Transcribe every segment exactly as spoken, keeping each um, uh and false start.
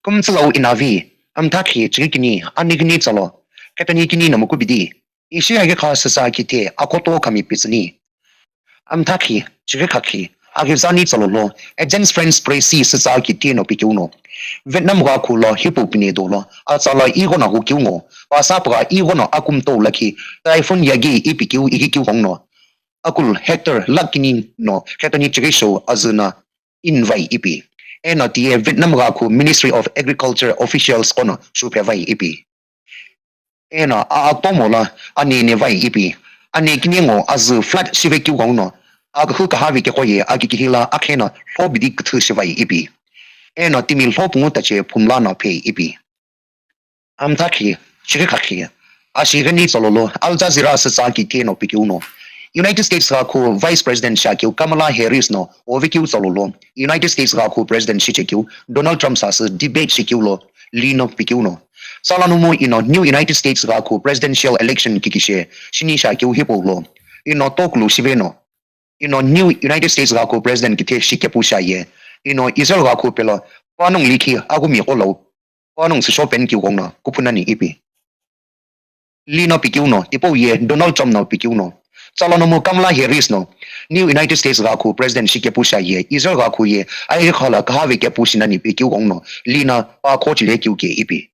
Kümtsülau inavi, amthakhi chighi kini, ani kini tsalo, khetani kini no mukubidi, ishi aghi kha süsa kithe akoto khami pitsüni. Amthakhi chighi khakhi, aghizani tsalo lo, Agence France-Presse süsa kithe no pikeu no. Vietnam ghakhu lo hipau pine dolo, atsala ighono ghukeu ngo, pasapgha ighono akumto lakhi, Typhoon Yagi ipikeu ighikeu ghongno. Akul hectare lakini no khetani chighi shou azüna invai ipi. Eno tiye Vietnam ghakhu Ministry of Agriculture officials kono shuphevai ipi. Eno a akpomo la ani nevai ipi. Ani kiningo azü flood shivekeu ghongno. Akhu kahavi kekoye akikihila akhena lhobidi kuthu shivai ipi. Eno timi lhopungu tache phumla no phe ipi. Amthakhi, chighi khakhi, ashighini tsololo, Al Jazeera süsa kithe no pikeu no. United States ghakhu Vice President shakeu Kamala Harris no, ovekeu tsololo, United States ghakhu President shichekeu Donald Trump sasü debate shikeu lo, li no pikeu no. Salanomu ino New United States ghakhu Presidential Election kikishe, shini shakeu hipau lo. Ino toklu shive no. Ino New United States ghakhu President kithe shikepu shaye. Ino Israel ghakhu pelo, panong likhi agumi qolo. Panong sisho pen kiu ghongno, kupunani ipi. Lino pikeu no, tipau ye Donald Trump no pikeu no. Tsala nomu Kamala Harris no, New United States ghakhu President shikepu shaye, Israel ghakhu ye, aighi khala kahave kepu shinani pikeu ghongno, lina pa khochile kiu ke ipi.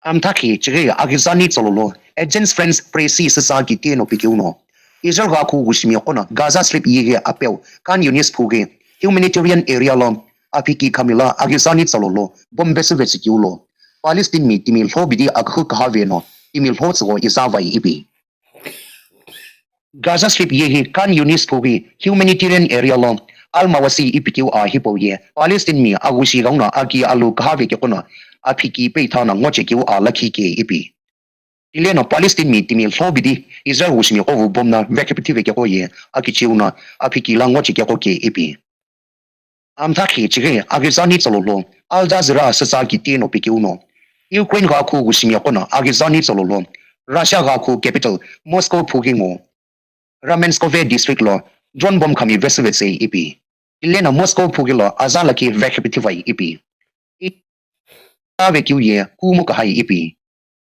Amthakhi chighi aghizani tsololo, Agence France-Presse süsa kithe no pikeu no. Israel ghakhu gushimi kono Gaza Strip yighi apeu, Khan Yunis phughi, humanitarian area lo, aphiki khamila aghizani tsololo, bombe süvetsükeu lo. Palestine mi timi lhobidi akhu kahave no, timi lhotsügo izavai ipi. Gaza Strip yehi Khan Yunis phughi humanitarian area lo Al Mawasi ipikeu a hipau ye Palestine mi aghushi ghongno aki alu kahave kekono aphiki peithana ngochekeu a lakhi ke ipi. Tileno Palestine mi timi lhobidi Israel gushimi kovu bomna vekhepithive keko ye akichiu no aphiki la ngochekeko ke ipi. Amthakhi chighi aghizani tsololo, Al Jazeera süsa kithe no pikeu no. Ukraine ghakhu gushimi kono aghizani tsololo, Russia ghakhu capital Moscow phughi ngo. Ramenskoye district lo drone bomb khami vesüvetsei ipi. Tileno Moscow phughi lo aza lakhi vekhepithivai ipi. Ita vekeu ye kumu kahai ipi.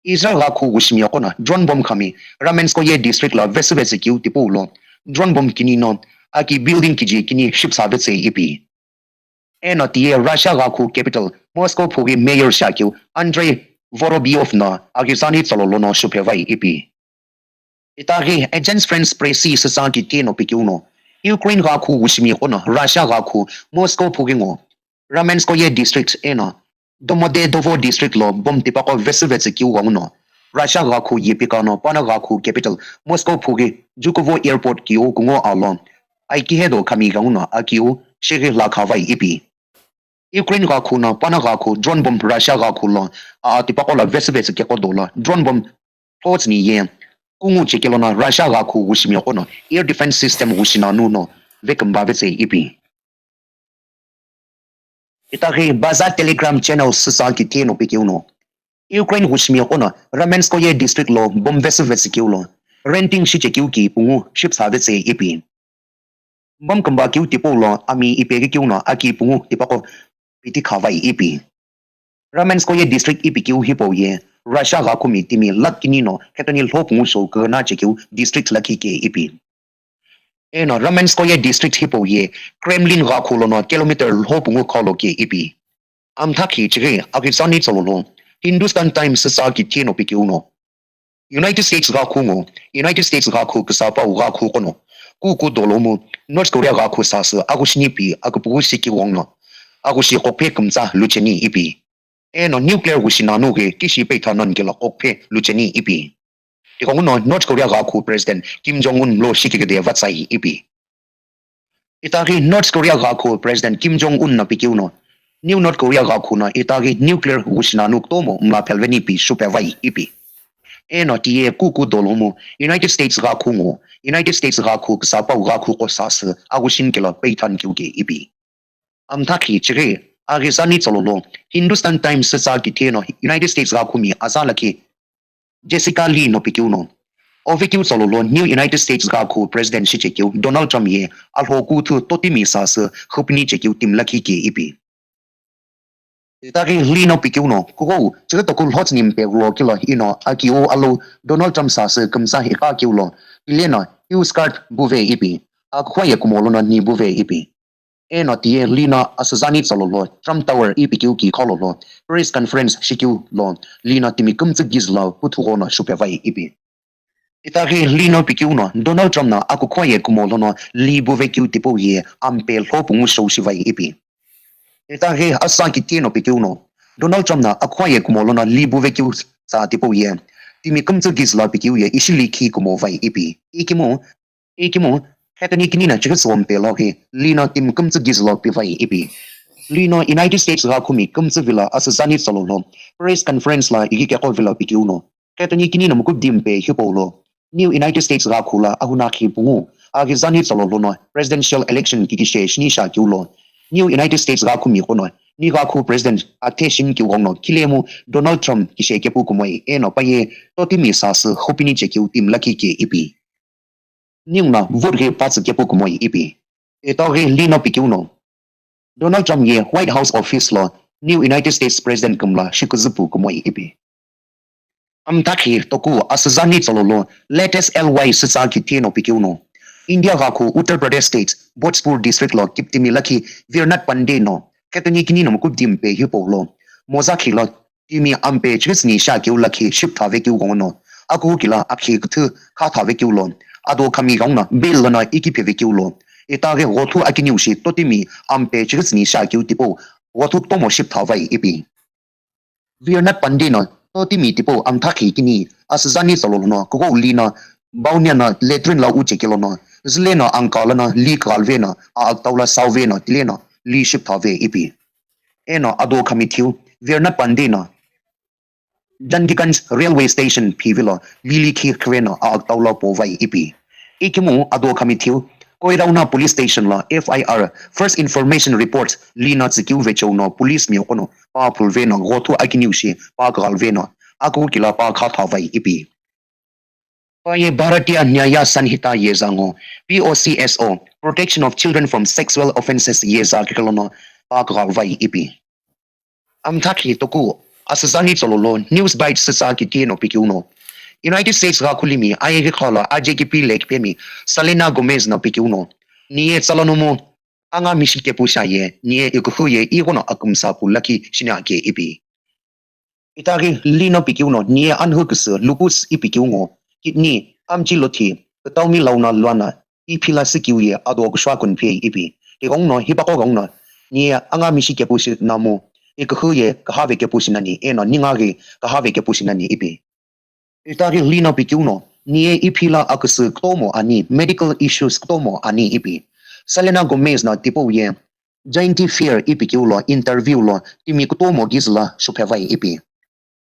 Israel ghakhu gushimi kono drone bomb khami Ramenskoye district lo vesüvetsükeu tipau lo drone bomb kini no aki building kiji kini shipsa vetsei ipi. Eno tiye Russia ghakhu capital Moscow phughi mayor shakeu Andrei Vorobyov no aghizani tsololo no shuphevai ipi. Itaghi Agence France-Presse süsa kithe no pikeu no, Ukraine ghakhu gushimi kono Russia ghakhu Moscow phughi ngo, Ramenskoye district eno Domodedovo district lo bomb tipaqo vesüvetsükeu ghongno, Russia ghakhu yipika no Pana ghakhu capital Moscow phughi Jukovo airport kiu kungo alo, aikihedo khami ghongno akiu shighi lakhavai ipi. Ukraine ghakhu no Pana ghakhu drone bomb Russia ghakhu lo a tipaqo lo vesüvetsü keqo dolo drone bomb thlotsüni ye kungu chekelo no Russia ghakhu gushimi kono air defense system gushi nanu no vekümba vetsei ipi. Itaghi Baza Telegram channel süsa kithe no pikeu no. Ukraine gushimi kono Ramenskoye district lo bomb vesüvetsükeu lo renting shichekeu ki pungu shipsa vetsei ipi. Bomb kümba keu tipau lo ami ipeghi keu no aki pungu tipaqo piti khavai ipi. Ramenskoye district ipikeu hipau ye Russia ghakhu mi timi lakini no khetani lhopungu shou kughenachekeu district lakhi ke ipi. Eno Ramenskoye district hipau ye Kremlin ghakhu lono kilometer lhopungu kholo ke ipi. Amthakhi chighi aghizani tsololo, Hindustan Times süsa kithe no pikeu no. United States ghakhu ngo, United States ghakhu küsapau ghakhu kono, kuku dolomu, North Korea ghakhu sasü aghushini pi akupughu shiki ghongno, aghushi qokphe kümtsa lucheni ipi. Eno nuclear ghushi nanu ghi kishi peitha non kelo qokphe lucheni ipi. Tighonguno North Korea ghakhu President Kim Jong Un lo shikigide vatsai ipi. Itaghi North Korea ghakhu President Kim Jong Un no pikeu no, New North Korea ghakhu no itaghi nuclear ghushi nanu kutomo mla phelveni pi shupevai ipi. Eno tiye kuku dolomu United States ghakhu ngo, United States ghakhu küsapau ghakhu qo sasü aghushini kelo peithan kiuke ipi. Amthakhi chighi aghizani tsololo Hindustan Times süsa kithe no United States ghakhu mi aza lakhi Jessica Lee no pikeu no. Ovekeu tsololo New United States ghakhu President shichekeu Donald Trump ye alhokuthu totimi sasü khupni chekeu timi lakhi ke ipi. Itaghi lino pikeu no, kugou, chighi toku lhotsüni mpe lo kilo ino akiu alu Donald Trump sasü kümsa iqa keu lo, ile no, iu skirt buve ipi, akukhwaye kumo lono ni buve ipi. Eno tiye lino asüzani tsalo lo, Trump Tower ipi keu ki kholo lo, press conference shikeu lo, lino timi kümtsü giz lo, kuthu gono shupevai ipi. Itaghi lino pikeu no, Donald Trump no akukhwaye kumo lono li buve keu tipau ye ampe lho pungu shou shivai ipi. Itaghi asa kitiye no pikeu no, Donald Trump no akukhwaye kumo lono li buve keu sa tipau ye, timi kümtsü giz lo pikeu ye ishili khi kumo vai ipi. Ikimu, ikimu, khetoni kini no chighi suwompe lo ghi, lino timi kümtsü giz lo pivai ipi. Lino United States gha khumi kümtsü vilo asüzani tsalo lo, press conference lo ighi keko vilo pikeu no. Khetoni kini no mukubdi mpe hipau lo, New United States gha khula ahunakhi pungu, aghizani tsalo lono presidential election kikishe shini sha keu lo, New United States gha khumi kono, ni gha khu president athe shini keu gongno, khilemu Donald Trump kishe kepu kumoi, eno paye, totimi sasü hupini che keu timi lakhi ke ipi. Ningu no vote ghi patsü kepu kumoi ipi. Itaghi lino pikeu no, Donald Trump ye White House office lo New United States President kümla shiküzüpu kumoi ipi. Amthakhi toku asüzani tsalo lo latest L Y sütsa kitiye no pikeu no, India gha khu Uttar Pradesh State, Bhojpur District lo kiptimi lakhi Virnath Pandey no, khetoni kini no mukubdi mpe hipau lo, mozakhi lo, timi ampe chighi tsüni sha keu lakhi shipthave keu gongno, akuhu kila akhi küthü khathave keu lo, ado khami gongno bail lono ikipheve keu lo, itaghi ghothu akiniu shi totimi ampe chighi tsüni sha keu tipau, ghothu kutomo shipthavai ipi. Virnath Pandey no totimi tipau amthakhi kini asüzani tsalo lono, kugou lino, baunia no latrine lo uche kelo no, zile no angka lono, li kaghalve no, a aktau lo sauve no, tile no, li shipthave ipi. Eno ado khami thiu, Virnath Pandey no, Chandiganj Railway Station phivilo, lili khi khre no a aktau lo povai ipi. Ikimu ado khami thiu, Koirauna Police Station lo F I R, First Information Report, lino tsükeu vecheu no police miqo no pa phulve no ghothu akiniu shi pa kaghalve no, akuhu kila pa khathavai ipi. Paye Bharatiya Nyaya Sanhita yeza ngo, P O C S O, Protection of Children from Sexual Offences yeza kikelo no pa kaghalvai ipi. Amthakhi toku asüzani tsalo lo News Bite sütsa kitiye no pikeu no, United States gha khulimi ayeghi khala ajekiphi lekipemi Selena Gomez no pikeu no, niye tsalonomu anga mishi kepu sha ye, niye ikuhu ye ighono akümsa pu lakhi shini ake ipi. Itaghi lino pikeu no niye anhu küsü lupus ipi keu ngo, kidney, amchi lothi, kütaumi launa luana, iphila sükeu ye ado kushwa kunphe ipi. Tigongno hipaqo gongno niye anga mishi kepu shi namu, ikuhu ye kahave kepu shi nani, eno ninga ghi kahave kepu shi nani ipi. Itaghi lino pikeu no niye iphila aküsü kutomo ani, medical issues kutomo ani ipi. Selena Gomez no tipau ye Vanity Fair ipi keu lo interview lo timi kutomo giz lo shupevai ipi.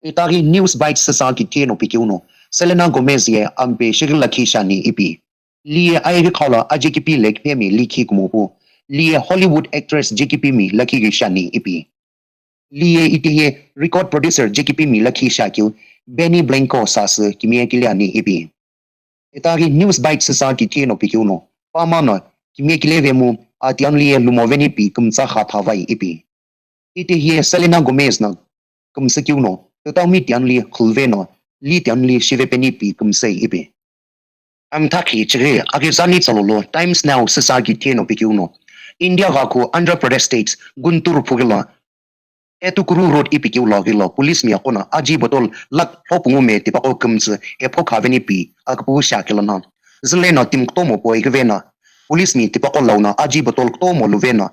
Itaghi News Bite sütsa kitiye no pikeu no, Selena Gomez ye ampe shighi lakhi shani ipi. Liye ayeghi khala ajekiphi lekipemi likhi kumo pu. Liye Hollywood actress jekipimi lakhi ghi shani ipi. Liye itiye record producer jekipimi lakhi sha keu, Benny Blanco sasü kimiye kile ani ipi. Itaghi News Bite sütsa kitiye no pikeu no, pama no kimiye kile vemu, atianli ye lumo veni pi kümtsa khathavai ipi. Itiye Selena Gomez no kümsü keu no, tütaumi tianli khulve no, li tianli shive peni pi kümsei ipi. Amthakhi chighi aghizani tsalo lo Times Now sütsa kitiye no pikeu no, India gha khu Andhra Pradesh State, Guntur phughi lo, Etukuru Road ipi keu lo ghi lo police miqo no aji bottle lakh lho pungu me tipaqo kümtsü epho khaveni pi aküpu sha kelo no, zile no timi kutomo poi kuveno, police mi tipaqo lau no aji bottle kutomo luve no,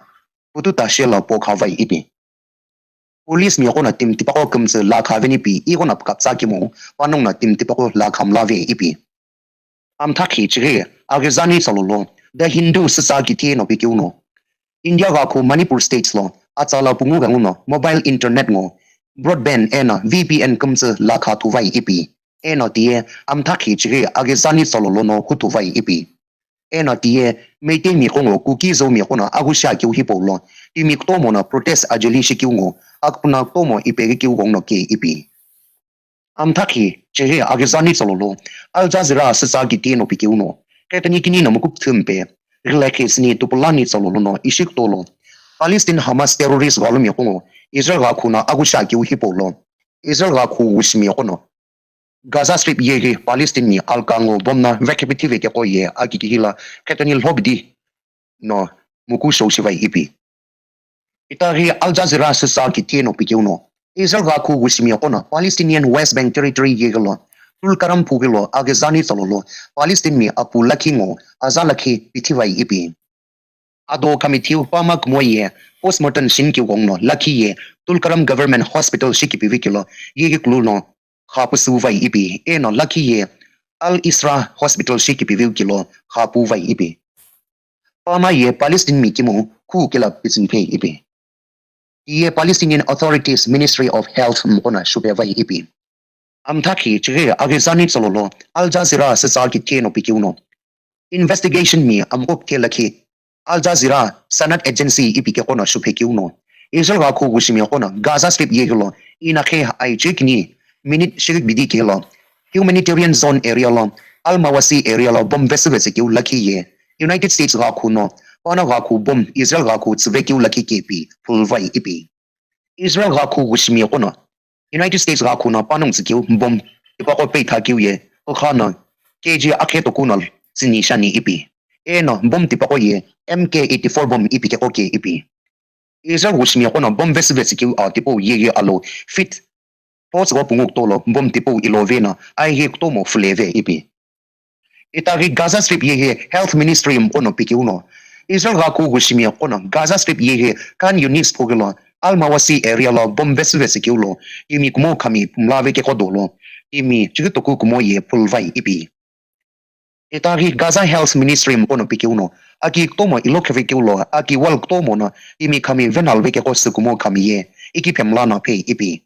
pututa shelo po khavai ipi. Police miqo no timi tipaqo kümtsü la khaveni pi ighono pukaptsa kimu, panongu no timi tipaqo la khamlave ipi. Amthakhi chighi aghizani tsalo lo The Hindu sütsa kitiye no pikeu no, India gha khu Manipur State lo atsa lo pungu ghenguno mobile internet ngo, broadband eno V P N kümtsü la khathuvai ipi. Eno tiye amthakhi chighi aghizani tsalo lono hutuvai ipi. Eno tiye Meitei miqo ngo Kuki-Zo miqo no aghushi akeu hipau lo timi kutomo no protest ajeli shikeu ngo, akpuna kutomo ipeghi keu gongno ke ipi. Amthakhi chighi aghizani tsalo lo Al Jazeera sütsa kitiye no pikeu no, khetoni kini no mukupthü mpe, ghilakhi sini tupulani tsalo lono ishi kuto lo, Palestine Hamas terrorist ghalumi qo ngo Israel ghakhu no aghüshi akeu hipau lo Israel ghakhu wushimi qo no Gaza Strip yeghi Palestine mi alka ngo bomb no vekhipithi vekeqo ye akiki hila khetoni lhobidi no muku shou shivai ipi. Itaghi Al Jazeera süsa kitheno pikeu no Israel ghakhu wushimi qo no Palestinian West Bank Territory yeghi lo Tulkaram phughi lo aghizani tsalo lo Palestine mi apu lakhi ngo aza lakhi pithi vai ipi. Ado khami thiu pama kumo ye postmortem shinikeu ghenguno lakhi ye Tulkaram Government Hospital shikipivi kelo yeghi kulu no khapusu vai ipi eno lakhi ye Al Isra Hospital shikipivi kelo khapu vai ipi. Pama ye Palestine mi kimu khu kela pitsüni phei ipi. Tiye Palestinian Authorities Ministry of Health mqo no shuphe vai ipi. Amthakhi chighi aghizani tsalo lo Al Jazeera süsa kitheno pikeu no investigation mi amqo kela khi Al Jazeera Sanad Agency ipi keqo no shuphe keu no Israel ghakhu wushimi qo no Gaza Strip yeghi lo inakhe aichekini minute shighi bidi kelo humanitarian zone area lo Al Mawasi area lo bomb vesü vesü keu lakhi ye United States ghakhu no pano ghakhu bomb Israel ghakhu tsüve keu lakhi kepi phulvai ipi. Israel ghakhu wushimi qo no United States ghakhu no panongu tsükeu bomb tipaqo peitha keu ye kukha no K G akhe toku no tsüni shani ipi. Eno bomb tipaqo ye M K eighty-four bomb ipi keqo ke ipi. Israel wushimi qo no bomb vesü vesü keu a tipau yeghi alo feet thoughts wa pungu kutolo bomb tipau ilove no aighi kutomo fuleve ipi. Itaghi Gaza Strip yeghi Health Ministry mqo no pikeu no Israel ghakhu wushimi qo no Gaza Strip yeghi Khan Yunis phughi lo Al Mawasi area lo bomb vesü vesü keu lo timi kumo khami pumla vekeqo dolo timi chighi toku kumo ye phulvai ipi. Itaghi Gaza Health Ministry mqo no pikeu no aki kutomo ilo kheve keu lo aki wall kutomo no timi khami venal vekeqo sü kumo khami ye iki phemla no phei ipi.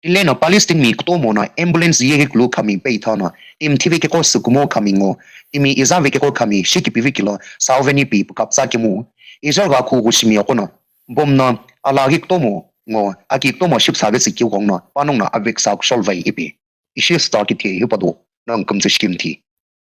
Tile no Palestine mi kutomo no ambulance yeghi kulu khami peitha no timi thive keqo sü kumo khami ngo timi iza vekeqo khami shikipivi kelo sauveni pi pukapsa kemu Israel ghakhu wushimi qo no bomb no alaghi kutomo ngo aki kutomo shipsa vesü keu ghenguno panongu no aveksa kushol vai ipi. Ishi star kithe hipado nang kümtsü shikimthi.